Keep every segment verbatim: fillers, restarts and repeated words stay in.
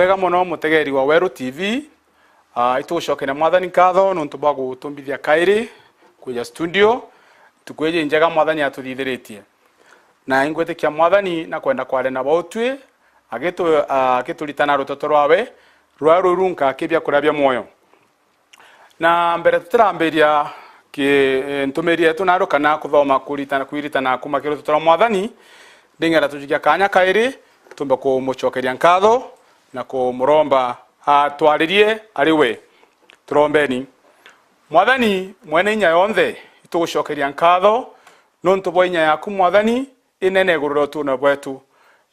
Bwega mono mutegeri wa Weru T V. Ah, itugucokeria Mwathani nkatho nontu bwa gutumbithia kairi kwija studio. Ntuku iji njega Mwathani atuthithiritie. Na ingwitikia Mwathani na kwenda kwaria na bautwi, agitu-, ah, agituritana rutoto rwawe, rwa rurunka ki biakuria bia mwoyo. Na mbere tutirambiria ki-, eh, ntumiri yetu naru kana kuthoma kuritana, kwiritana kuuma kiri rutoto rwa Mwathani, ndingenda tujukia kaanya kairi, tumbe kumucokeria nkatho na kumuromba atwaririe ari we. Turombeni. Mwathani mwene inya yonthe, itugucokeria nkatho nontu bwa inya yaku Mwathani, inene iguru ria utuuro bwetu.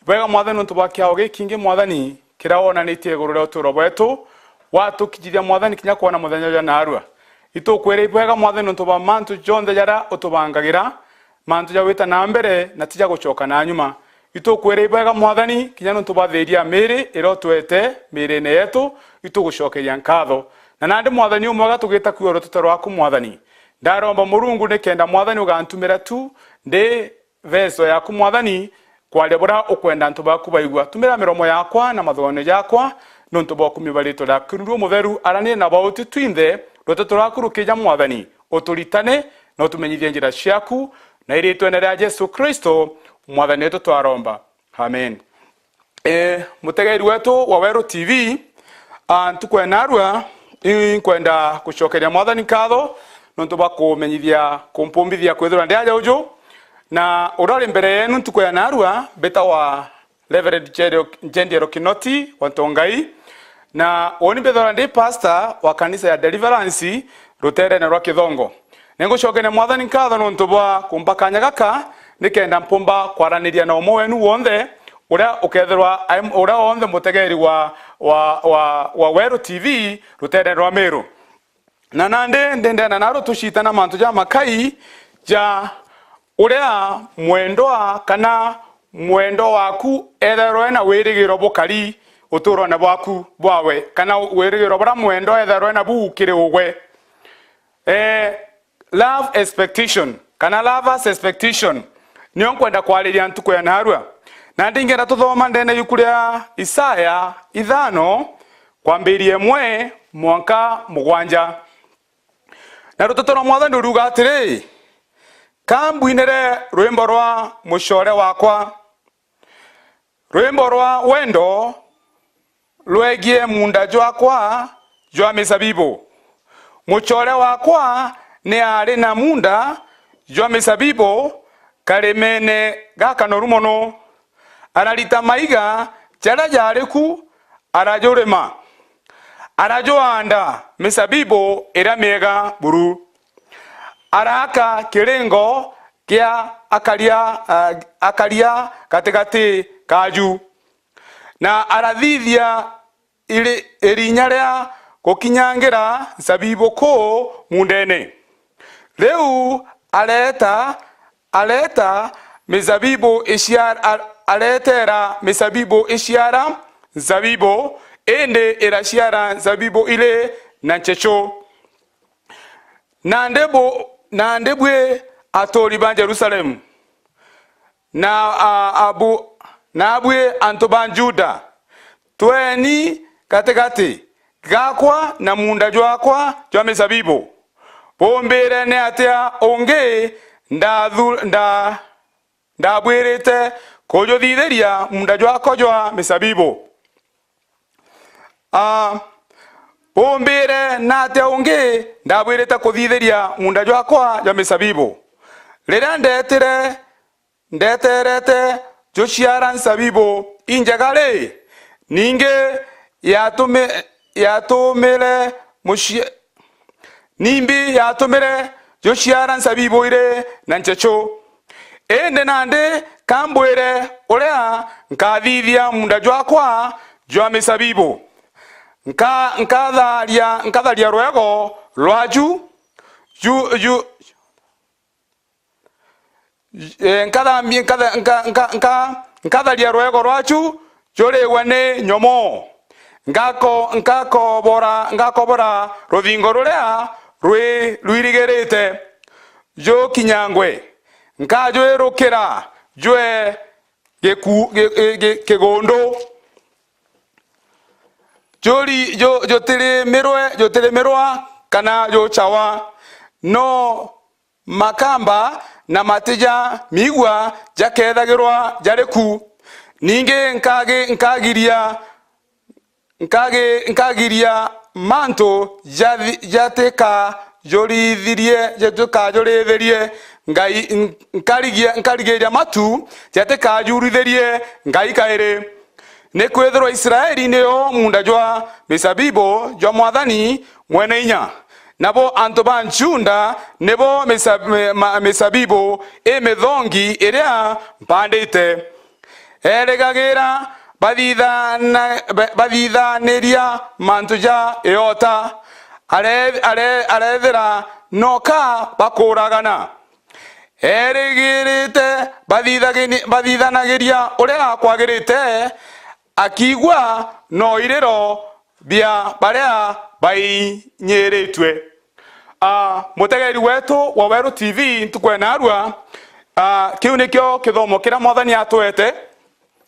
Ibwega Mwathani nontu bwa kiao gikingi Mwathani, kiria wonanitie iguru ria utuuro bwetu, watukinyithia Mwathani kinya kwona muthenya jwa naarua. Itukwira ibwega Mwathani nontu bwa mantu jonthe jaria utubangagira, mantu ja gwita na mbere na ti ja gucoka na nyuma. Itukwira ibwega Mwathani kinya nontu bwa thiria ya miiri iria utwete miirine yetu, itugucokeria nkatho. Na nandi Mwathani umwega tugita kuua rutoto rwaku Mwathani. Ndaromba Murungu nikenda Mwathani ugantumira tu ndi veso yaku Mwathani, kwaria buria ukwenda antu baku baigua. Tumira miromo yakwa na mathuganio jakwa nontu bwa ukumio bwa riitwa riaku. Nuru umutheru aranire na bauti twinthe, ruteto rwaku rukija Mwathani, uturitane na utumenyithie njira ciaku, na iriitwene ria Jesu Kristo Mwathani wetu twaromba. Amen. Eh, mutegeri wetu wa Weru T V, ah, ntuku ya naarua, inkwenda gucokeria Mwathani nkatho nontu bwa kumenyithia, kumpumbithia kwithirwa ndi aja uju. Na uria uri mbere yenu ntuku ya naarua, mbitawa Reverend Jerio-, Njendiero Kinoti wa Ntongai, na uuni mbithirwa ndi pastor wa kanisa ya Deliverance ruteerene rwa Kithongo. Ningucokeria Mwathani nkatho nontu bwa kumpa kaanya gaka, nikenda mpumba kwaraniria na umwe wenu wonthe, uria ukethirwa ai-, uria wonthe mutegeri wa, wa, wa, wa Weru T V ruteerene rwa Meru. Na nandi ndindena naru tucitana mantu jamakai ja uria mwendwa kana mwendwa waku ethairwe na wirigiro bukari utuurone bwaku bwawe, kana wirigiro buria mwendwa ethairwe nabu kiri ugwe. Eh, love expectation, kana lovers expectation, niyo nkwenda kwariria ntuku ya naarua. Na ndingenda tuthoma ndene yuku ria Isaya ithano, kwambiria imwe mwanka mugwanja. Na ruteto rwa Mwathani ruruga atiri, "Ka mbwinire rwimbo rwa mucore wakwa, rwimbo rwa wendo rwegie munda jwakwa jwa misabibu. Mucore wakwa ni aari na munda jwa misabibu karimene gakanoru mono. Ararita maiga jaria jaari ku, arajurima, arajwaanda misabibu iria miega buru. Araaka kiringo kia akaria, ah, akaria gatigati kaaju, na arathithia iri-, irinya ria gukinyangira nzabibu kuu mundene. Riu areeta, areeta mizabibu iciara-, a-, areteera mizabibu iciara nzabibu, indi iraciara nzabibu iri na nchechu. Nandi bu-, nandi bwi atuuri ba Jerusalemu, na, a, abu-, na bwi antu ba Juda, tweni gatigati gaakwa na muunda jwaakwa jwa mizabibu. Bumbire ni atia ungi ndathu-, nda-, ndabwirite kujuthithiria muunda jwaakwa jwa mizabibu? A, bumbire ni atia ungi ndabwirite kuthithiria muunda jwaakwa jwa mizabibu? Riria ndeetire ndeterete juciara nzabibu injega ri, ningi yatumi-, yatumire muci-, nimbi yatumire juciara nzabibu iri na nchechu? Indi nandi kambwire uria nkathithia muunda jwaakwa jwa mizabibu. Nka-, nkatharia, nkatharia rwego rwaju, ju-, ju-, Eh, nkathambi-, nkatha-, nka-, nka-, nka-, nkatharia rwego rwachu jurigwe ni nyomoo. Ngako-, nkakobora, ngakobora ruthingo ruria rwi-, rwirigirite jukinyangwe. Nkajwirukira jwe giku-, gi-, gi-, gi-, kigundu. juri-, ju-, jutirimirwe, jutirimirwa kana juchawa. No makamba na mati ja migua jakethagirwa jari ku. Ningi nkagi-, nkagiria, nkagi-, nkagiria mantu jathi-, jatikajurithirie, jatikajurithirie Ngai, n-, nkarigia-, nkarigiria matu jatikajurithirie Ngai kairi. Nikwithirwa Israeli niyo muunda jwa misabibu jwa Mwathani Mwene Inya, nabo antu ba Juda nibo misa-, mi-, ma-, misabibu imithongi iria mpandite. Erigagira bathithana-, ba-, bathithaniria mantu ja iota, are-, are-, arethira noka bakuragana. Erigirite bathithagini-, bathithanagiria uria kwagirite, akigua no iriro bia baria bainyiritue. Ah, mutegeri wetu wa Weru T V, ntuku ya narua, ah, kiu nikio kithomo kiria Mwathani atwete,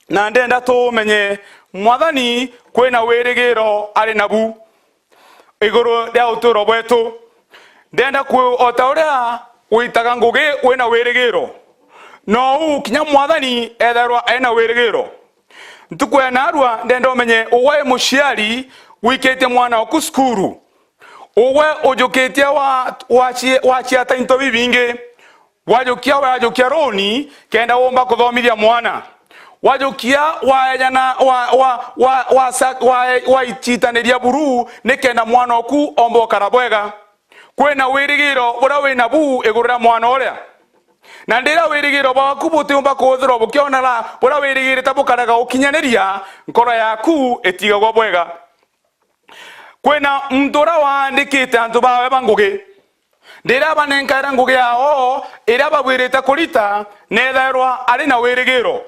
na ndenda tumenye Mwathani kwina wirigiro ari nabu iguru ria uturo bwetu. Ndenda ku-, o ta uria witaga ngugi wina wirigiro, nou kinya Mwathani ethairwa ena wirigiro. Ntuku ya narua ndenda umenye ugwe wi muciari wikitie mwana waku cukuru, ugwe ujukitie wa-, waci-, waciata into bibingi, wajukia, wajukia roni kenda womba kuthomithia mwana, wajukia waejana, wa-, wa-, wa-, wa-, sa-, wa-, waicitaniria buru ni kenda mwana oku omba ukara bwega. Kwina wirigiro buria wina bu iguru ria mwana uria. Na ndiria wirigiro bwaku butiumba kuthirwa bukionera buria wirigirite bukarega gukinyaniria, nkoro yaku itigagwa bwega. Kwina muntu uria waandikite antu bawe ba ngugi. Ndiria abanenkaira ngugi yao iria babwirite kurita, nethairwa ari na wirigiro.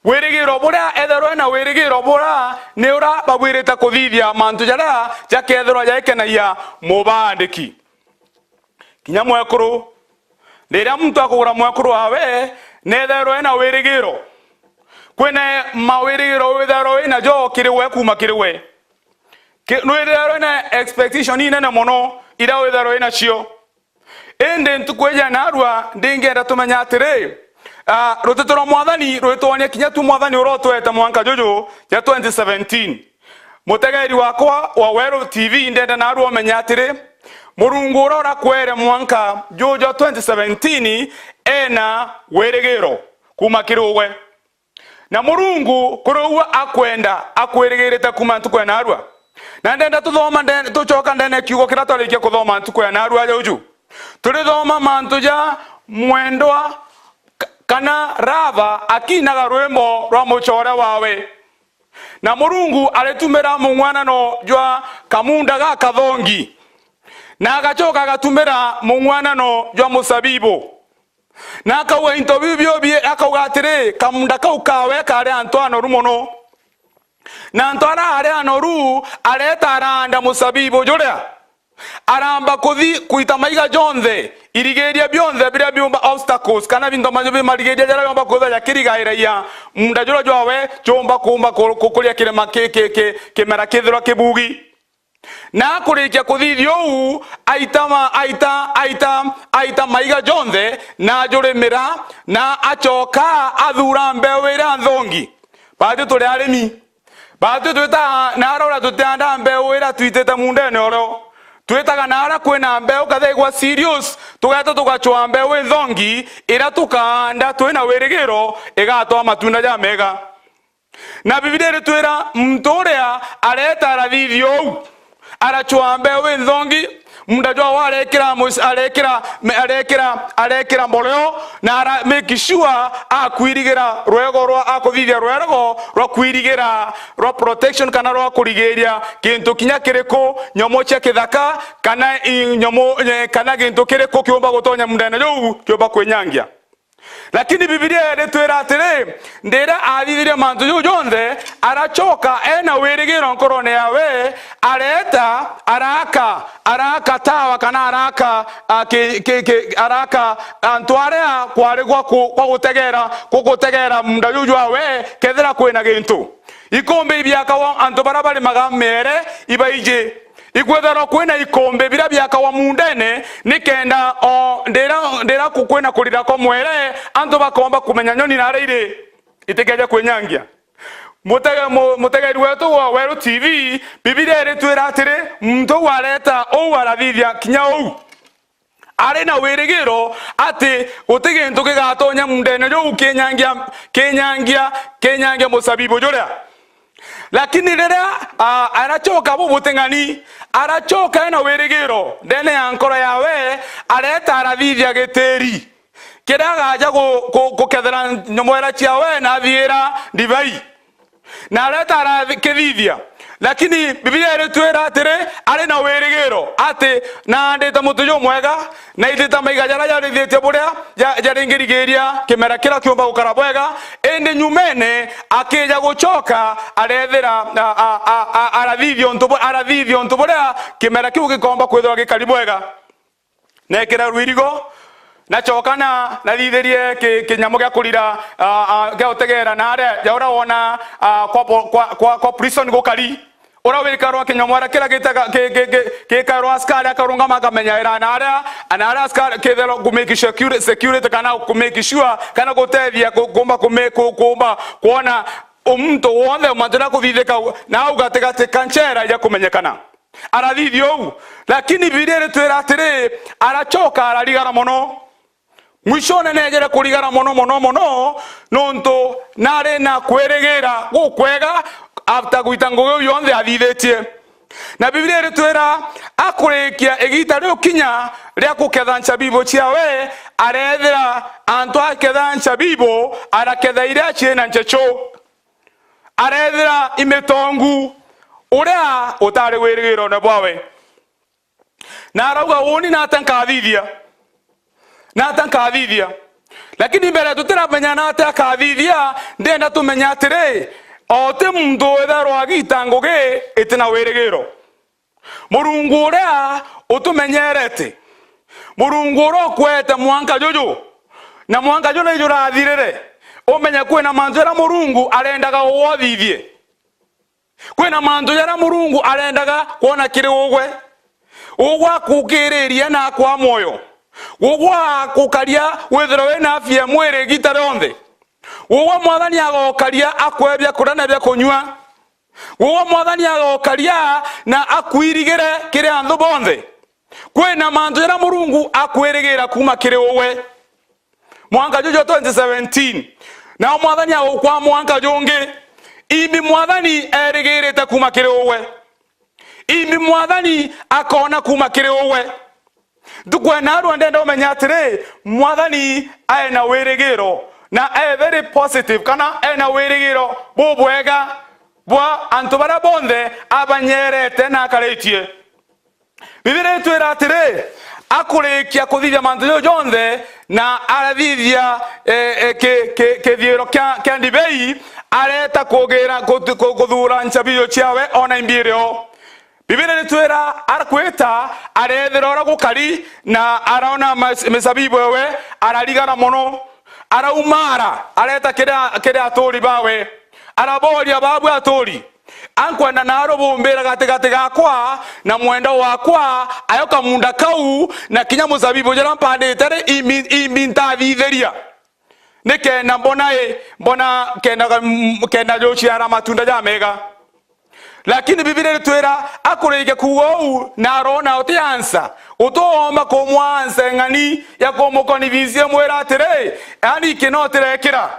Wirigiro buria ethairwa ena wirigiro buria ni uria babwirite kuthithia mantu jaria jakethirwa jaikenagia mubaandiki. Kinya mwekuru, riria muntu akugura mwekuru wawe, nethairwa ena wirigiro. Kwina mawirigiro withairwa winajo kiri we, kuuma kiri we. Ki-, nwithairwa wina expectation inene mono iria withairwa winacio. Indi ntuku iji ya narua, ndingienda tumenya atiri, ah, ruteto rwa Mwathani rwitwonia kinya tu Mwathani uria utwete mwanka juju ja twenty seventeen. Mutegeri wakwa wa Weru T V, ndenda narua umenye atiri, Murungu uria urakwere mwanka juju jwa twenty seventeen ena wirigiro kuuma kiri ugwe. Na Murungu kuri uu akwenda, akwirigirite kuuma ntuku ya narua. Na ndenda tuthoma nde-, tucoka ndene kiugo kiria twarikia kuthoma ntuku ya narua ya uju. Turithoma mantu ja mwendwa ka-, kana Rava akinaga rwimbo rwa mucore wawe. Na Murungu aritumira mung'wanano jwa kamunda gakathongi, na agacoka agatumira mung'wanano jwa musabibu. Na akauga into biu biobi, akauga atiri, kamunda kau kawe kaari antu anoru mono. Na antu aria aari anoru, areeta araanda musabibu juria. Aramba kuthi kuita maiga jonthe, irigiria bionthe biria biumba obstacles, kana binto manju bimarigiria jaria biumba kwithirwa jakirigairagia munda juria jwawe, jumba kuumba ku-, kukuria kirima ki-, ki-, ki-, kimera kithirwa kibugi. Na akurikia kuthithia uu, aita ma-, aita, aita, aita maiga jonthe, na ajurimira, na acoka athuura mbeu iria nthongi. Baatwi turi arimi. Baatwi twitaga naara uria tutiandaa mbeu iria twitite muundene urio. Twitaga naara kwina mbeu kathaigwa serious, tugeeta tugacwaa mbeu inthongi iria tukaanda twina wirigiro igatwaa matunda jamega. Na Bibilia iritwira muntu uria areeta arathithia uu, aracwaa mbeu inthongi, munda jwawe arekira mus-, arekira, me-, arekira, arekira mboleo, na ara make sure akwirigira rwego rwa, akuthithia rwego rwa kwirigira rwa protection kana rwa kurigiria kintu kinya kiriku, nyomo cia kithaka, kana i-, nyomo, eh, kana gintu kiriku kiumba gutonya mundene juu kiumba kwinyangia. Lakini Bibilia iritwira atiri, ndiria athithirie mantu jau jonthe, aracoka ena wirigiro nkorone yawe, areeta, araka, araka tawa kana araka, a, ki, ki, ki, araka antu aria kwari gwa ku-, gwa gutegera, gwa gutegera munda juu jwawe, kethira kwina gintu. Ikumbi ibiakagwa antu baria barimaga miere ibaiji. Ikwithirwa kwina ikumbi biria biakagwa muundene, nikenda o ndira, ndira ku-, kwina kurira kwa mwere, antu bakomba kumenya nyoni naria iri, itikeje kwinyangia. Mutege-, mu-, mutegeri wetu wa Weru T V, Bibilia iritwira atiri, muntu uu areta uu arathithia kinya uu. Ari na wirigiro ati guti gintu gigatonya muundene juu kinyangia, kinyangia, kinyangia musabibu juria. Lakini riria, a, aracoka bu buting'ani, aracoka ena wirigiro ndene ya nkoro yawe, areta arathithia gitiri kiria agaja gu-, gu-, gukethera nyomwera ciawe na athiira ndivai. Na areta arakithithia. Lakini Bibilia iritwira atiri, ari na wirigiro ati naandite muti jumwega, na ithita maiga jaria jarithitie buria ja-, jaringirigiria kimera kiria kiumba gukara bwega, indi nyumene akija gucoka arethira, a, a, a, a, arathithia untu bu-, arathithia untu buria kimera kiu gikomba kwithirwa gikari bwega. Neekira rwirigo, nacoka na, nathithirie ki-, kinyamu gia kurira, a, a, gia gutegeera naaria, ja uria wona, a, kwa po-, kwa, kwa, kwa prison gukari. Uria wikarwa kinyamwara kiria gitaga-, ki-, ki-, ki-, gikarwa askari akarungama akamenya era naaria, naaria askari kithirwa ku make security, security kana ku make sure, kana gutethia ku-, kuumba ku-, ku-, kuumba kwona muntu wonthe mantu jaria kuthithika na au gatigati ka ncheera ijakumenyekana. Arathithia uu, lakini Bibilia iritwira atiri, aracoka ararigara mono. Mwishone neejere kurigara mono, mono, mono, nontu naari na kwirigira gukwega after gwita ngugi iu yonthe athithitie. Na Bibilia iritwira akurikia igiita riu kinya ria guketha nchabibu ciawe, areethira antu aketha nchabibu, araketha iria ciina nchechu. Areethira imitongu uria utaari wirigirone bwawe. Na arauga, uuni nata nkathithia? Nata nkathithia? Lakini mbere tutiramenya nata akathithia, ndenda tumenye atiri, o ti muntu withairwa agiita ngugi itina wirigiro. Murungu uria utumenyerete, Murungu uria ukwete mwanka juju, na mwanka juju ni jurathirire, umenye kwina mantu jaria Murungu arendaga uthithie. Kwina mantu jaria Murungu arendaga kwona kiri ugwe. Ugwe akukiriria na akwa mwoyo. Ugwe agukaria withirwe wina afya ya mwiri igiita rionthe. Ugwe Mwathani agokaria akwe bia kuria na bia kunyua. Ugwe Mwathani agokaria na akwirigire kiri anthu bonthe. Kwina mantu jaria Murungu akwirigira kuuma kiri ugwe. Mwanka juju jwa twenty seventeen, nao Mwathani agukwa mwanka jungi. Imbi Mwathani erigirite kuuma kiri ugwe. Imbi Mwathani akoona kuuma kiri ugwe. Ntuku ya naarua ndenda umenya atiri, Mwathani aena wirigiro, na e very positive, kana ena wirigiro bubwega bwa antu baria bonthe abanyerete na akaritie. Bibilia itwira atiri, akurikia kuthithia mantu jau jonthe, na arathithia, e, e, ki-, ki-, kithiiro kia, kia ndibei, areeta kugira, kuth-, ku-, kuthuura nchabibu ciawe, ona imbi irio. Bibilia itwira, arakwita, areethira uria gukari, na araona mas-, misabibu ewe, ararigara mono. Araumara, areeta kiri, kiri aturi bawe. Arabooria, babu aturi, ankwenda naarua bumbira gatigati gakwa na mwenda wakwa, ayo kamunda kau, na kinya musabibu juria mpandite ri, imbi, imbi ntathithiria. Nikenda mbona i, mbona kenda ga-, m-, kenda juciara matunda jamega. Lakini Bibilia iritwira, akurikia kuuga uu, na aroona uti answer, utiumba kumwa answer ng'ani ya kumuconvince mwira atiri, yaani iki no tirekira.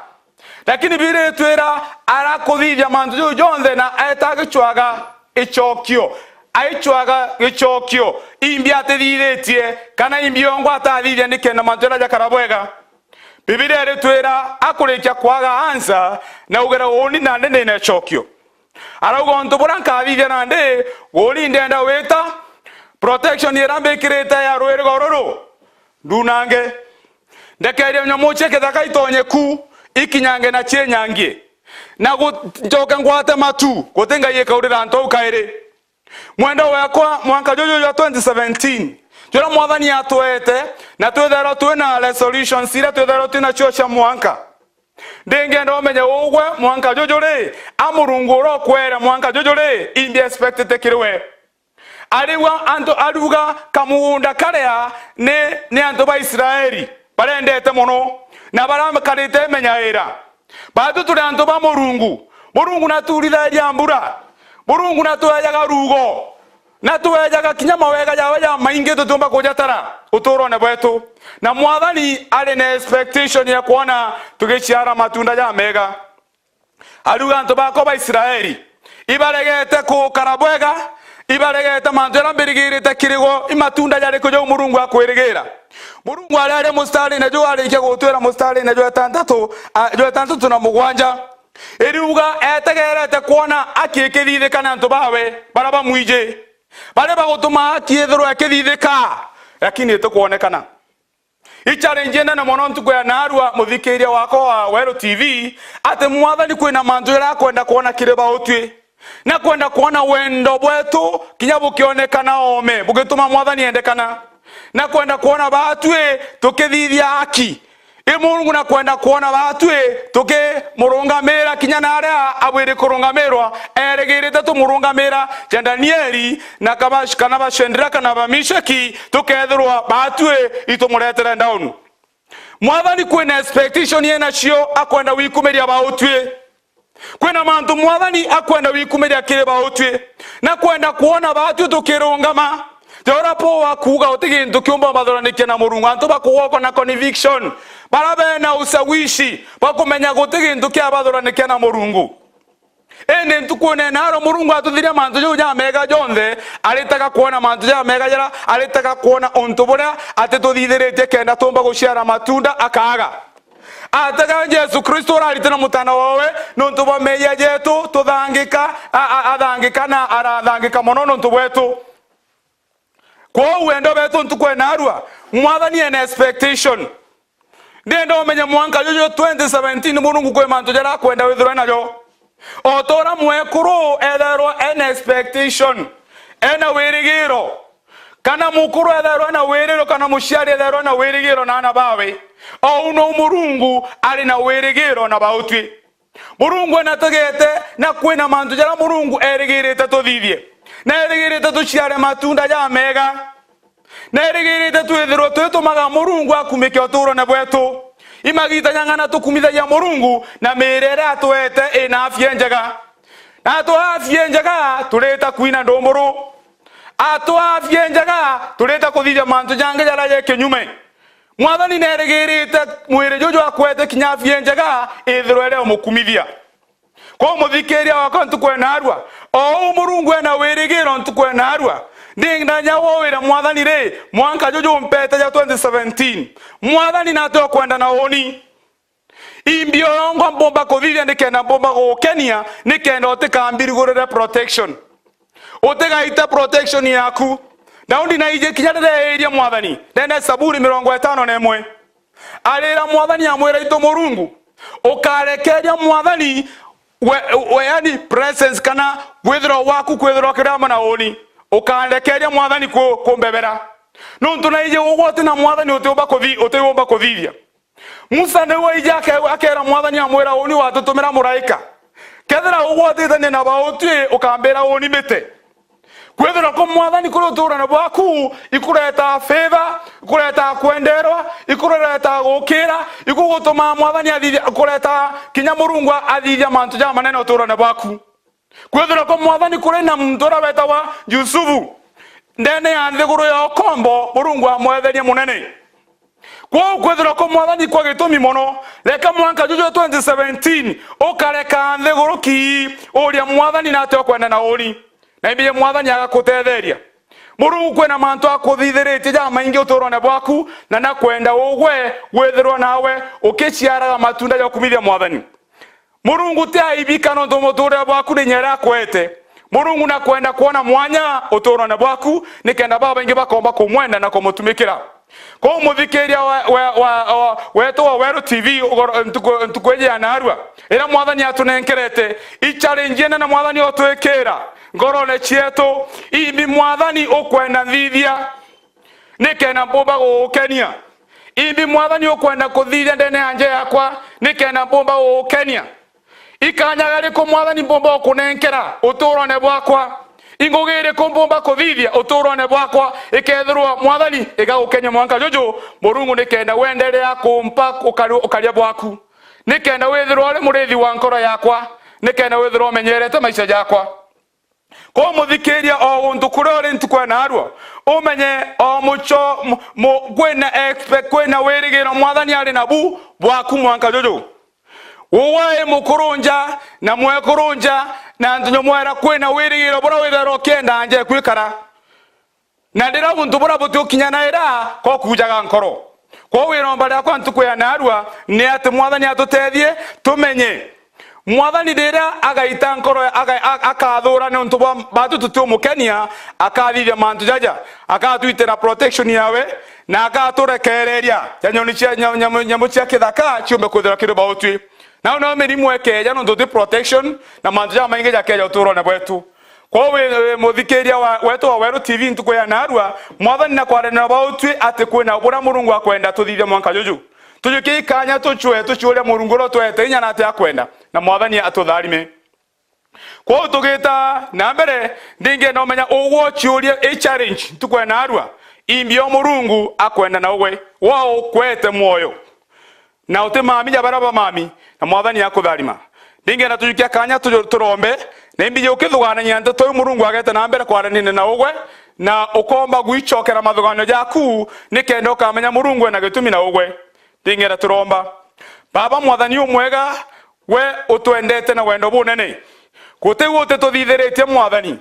Lakini Bibilia iritwira, arakuthithia mantu jau jonthe na aeta agicwaga gicokio. Aicwaga gicokio. Imbi atithithitie, kana imbi yongwa atathithia nikenda mantu jaria jakara bwega. Bibilia iritwira, akurikia kwaga answer, na augire, uuni nandi ndina icokio. Arauga, untu buria nkathithia nandi, uuni ndenda wita, protection iria mbikirite ya rwirigo ruru, ndunange. Ndekeria nyomu cia kithaka itonye ku, ikinyange na ciinyangie. Na gu-, ncoke ngwate matu, guti ngai ikaurira antu au kairi. Mwenda wakwa, mwanka juju jwa twenty seventeen, juria Mwathani atwete, na twithairwa twina resolutions iria twithairwa twinacio cia mwanka. Ndingenda umenye ugwe mwanka juju ri, a Murungu uria ukwere mwanka juju ri, imbi expectete kiri we. Ariuga antu, ariuga kamugunda karia ni, ni antu ba Israeli barendete mono, na baria makarite imenyaira. Baatu turi antu ba Murungu. Murungu natuurithagia mbura. Murungu natuejaga ruugo. Natuejaga kinya mawega jawe jamaingi tutiumba kujatara utuurone bwetu. Na Mwathani ari na expectation ya kwona tugiciara matunda jamega. Ariuga, antu bakwa ba Israeli, ibaregete kukara bwega, ibaregete mantu jaria mbirigirite kiri go, i matunda jariku jau Murungu akwirigira? Murungu aria ari mustarine juu, arikia gutwira mustarine jwa itantatu, a, jwa itantatu na mugwanja, iriuga etegerete kwona aki ikithithika ni antu bawe baria bamwiji, baria bagutuma aki ithirwa ikithithika, lakini itikwonekana. I challenge inene mono ntuku ya naarua, muthikiria wakwa wa Weru T V, ati Mwathani kwina mantu jaria akwenda kwona kiri bautwi, na kwenda kwona wendo bwetu kinya bukionekana oome, bugituma Mwathani endekana, na kwenda kwona baatwi tukithithia aki. I Murungu na kwenda kwona baatwi tukimurungamira kinya na aria abwiri kurungamirwa, erigirite tumurungamira ja Danieli na kaba-, kana ba Shadraka na ba Meshaki, tukethirwa baatwi itumuretere down. Mwathani kwina expectation enacio, akwenda wikumiria bautwi. Kwina mantu Mwathani akwenda wikumiria kiri bautwi, na kwenda kwona baatwi tukirungama. Ja uria Paulo akuuga, uti gintu kiumba ubathuranikia na Murungu. Antu bakugwakwa na conviction, baria bena usawishi bwa kumenya guti gintu kia bathuranikia na Murungu. Indi ntukune naarua Murungu atuthiria mantu jau jamega jonthe, aritaga kwona mantu jamega jaria, aritaga kwona untu buria atituthithiritie kenda tuumba guciara matunda akaaga. Atega Jesu Kristo urarite na mutana wawe nontu bwa meeyia jetu, tuthangika, a-, a-, athangika na arathangika mono nontu bwetu. Kwou wendo betu ntuku ena arua, Mwathani ena expectation. Ndienda umenye mwanka juju twenty seventeen Murungu kwi mantu jaria akwenda withirwe najo. O ta uria mwekuru ethairwa ena expectation, ena wirigiro, kana mukuru ethairwa ena wirigiro, kana muciari ethairwa ena wirigiro na aana bawe, o u nou Murungu ari na wirigiro na bautwi. Murungu enategete, na kwina mantu jaria Murungu erigirite tuthithie, na erigirite tuciare matunda jamega. Nerigirite twithirwe twitumaga Murungu akumike utuurone bwetu. I magiita jang'ana tukumithagia Murungu na miiri iria atwete ina afya njega. Na atwaa afya njega, turita kwina ndumburu. Atwaa afya njega, turita kuthithia mantu jangi jaria ja kinyume. Mwathani nerigirite mwiri juju akwete kinya afya njega ithirwe iria umukumithia. Kwou muthikiria wakwa ntuku ena arua, o uu Murungu ena wirigiro ntuku ena arua, ndinda nya wowire Mwathani ri, mwanka juju umpete ja twenty seventeen. Mwathani nati ukwenda na uuni. Imbi urongwa mbumba kuthithia nikenda mbumba gugukenia, nikenda utikambirigurire protection. Utigaite protection yaku. Daudi naiji kinya riria eeirie Mwathani, ndene Saburi mirongo itano na imwe. Arira Mwathani amwira, "Itu Murungu, ukarekeria Mwathani we, we, yani presence kana kwithirwa gwaku kwithirwa kiri amwe na uuni. Ukarekeria Mwathani ku-, kumbebera. Nontu naiji ugwe uti na Mwathani utiumba kuthi-, utiumba kuthithia." Musa niwe aiji ake-, akeera Mwathani amwira, "Uuni watutumira muraika. Kethira ugwatitanie na bautwi, ukambira uuni mbite." Kwithirwa kwa Mwathani kuri utuurone bwaku, ikureta favor, ikureta kwenderwa, ikureta gukira, ikugutumaa Mwathani athithia, ikureta kinya Murungu athithia mantu jamanene utuurone bwaku. Kwithirwa kwa Mwathani kuri na muntu uria wetagwa Yusufu, ndene ya nthiguru ya ukombo, Murungu amwetherie munene. Kwou kwithirwa kwa Mwathani kwa gitumi mono, reka mwanka juju twenty seventeen ukareka nthiguru ki uria Mwathani nati ukwenda na uuni. Na imbi Mwathani agakutetheria. Murungu kwina mantu akuthithiritie jamaingi utuurone bwaku, na nakwenda ugwe withirwa nawe ukiciaraga matunda ja kumithia Mwathani. Murungu ti aibika nontu muturire bwaku ni inya iria akwete. Murungu nakwenda kwona mwanya utuurone bwaku, nikenda babaingi bakomba kumwenda na kumutumikira. Kwou muthikiria wa, wa, wa, wa, wetu wa Weru T V, ugoro-, ntuku, ntuku iji ya naarua, iria Mwathani atunenkerete, i challenge inene Mwathani utwikira ngorone cietu, imbi Mwathani ukwenda nthithia, nikenda mbumba gugukenia. Imbi Mwathani ukwenda kuthithia ndene ya nja yakwa, nikenda mpumba gugukenia? Ikanya ririku, Mwathani, mpumba gukunenkera utuurone bwakwa? Ingugi iriku mpumba kuthithia utuurone bwakwa, ikethirwa, Mwathani, igagukenia mwanka juju, Murungu, nikenda wenderea kumpa ukari-, ukaria bwaku, nikenda withirwa uri murithi wa nkoro yakwa, nikenda withirwa umenyerete maisha jakwa? Kwou muthikiria, o guntu kuria uri ntuku ya naarua, umenye o mucho, mu-, mu-, kwina expe-, kwina wirigiro Mwathani ari nabu bwaku mwanka juju. Uwe i mukurunja na mwekurunja na antu nyomwera, kwina wirigiro buria withagirwa ukienda nja ikwikara. Na ndira guntu buria butiukinyanaira, ko kujaga nkoro. Kwou iromba riakwa ntuku ya naarua ni ati Mwathani atutethie tumenye. Mwathani riria agaita nkoro, aga-, a-, akathura niuntu bwa batu tutiumukenia, akathithia mantu jaja, akatwitira protection yawe, na akaturekereria ja nyoni cia, nya-, nyamu, nyamu cia kithaka ciumbe kwithirwa kiri bautwi. Nau nio mirimu ikeeja, nontu ti protection, na mantu jamaingi jakeeja utuurone bwetu. Kwou wi, wi muthikiria wa, wetu wa Weru T V ntuku ya naarua, Mwathani na kwaranira bautwi ati kwina buria Murungu akwenda tuthithie mwanka juju. Tujukie ikanya tucwe, tuciuria Murungu uria utwete inya na ati akwenda, na Mwathani atutharime. Kwou tugita na mbere, ndingienda umenya ugwe uciuria i challenge ntuku ya naarua, imbi o Murungu akwenda na ugwe, wa ukwete mwoyo. Na uti mami ja baria bamami, na Mwathani akutharima. Ndingienda tujukia kanya tuju-, turombe, na imbiji ukithuganania nteto iu Murungu agete na mbere kwaranine na ugwe, na ukomba gwicokera mathuganio jaku, nikenda ukamenya Murungu ena gitumi na ugwe. Ndingienda turomba. Baba Mwathani umwega, we utwendete na wendo bunene. Guti u utituthithiritie Mwathani.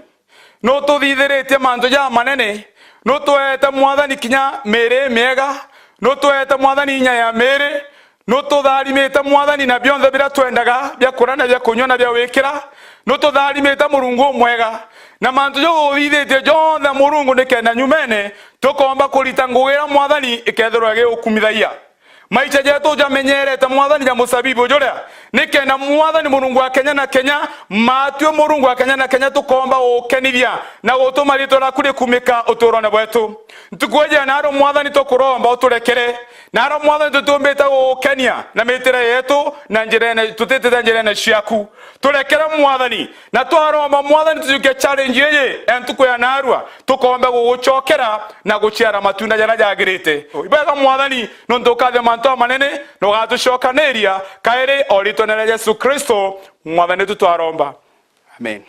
Nututhithiritie mantu jamanene, nutueete Mwathani kinya miiri imiega, nutueete Mwathani inya ya miiri, nututharimite Mwathani na bionthe biria twendaga, bia kuria na bia kunyua na bia wikira, nututharimite Murungu umwega, na mantu jau uthithitie jonthe Murungu nikenda nyumene tukomba kurita ngugi iria Mwathani ikethirwa igigukumithagia. Maisha jetu jamenyerete Mwathani ja musabibu juria, nikenda Mwathani Murungu wa Kenya na Kenya, matue Murungu wa Kenya na Kenya, tukomba gugukenithia na gutuma ritwa riaku rikumika uturone bwetu. Ntuku iji ya naarua Mwathani tukuromba uturekere. Naarua Mwathani tutiumbite gugukenia na mitire yetu na njirene, tutitite njirene ciaku. Turekere Mwathani, na twaromba Mwathani tujukie challenge iji ya ntuku ya naarua, tukombe gugucokera na guciara matunda jaria jagirite. Ibwega Mwathani, nontu ukathithia mantu amanene, na ugatucokaniria kairi o ritwene ria Jesu Kristo, Mwathani wetu twaromba. Amen.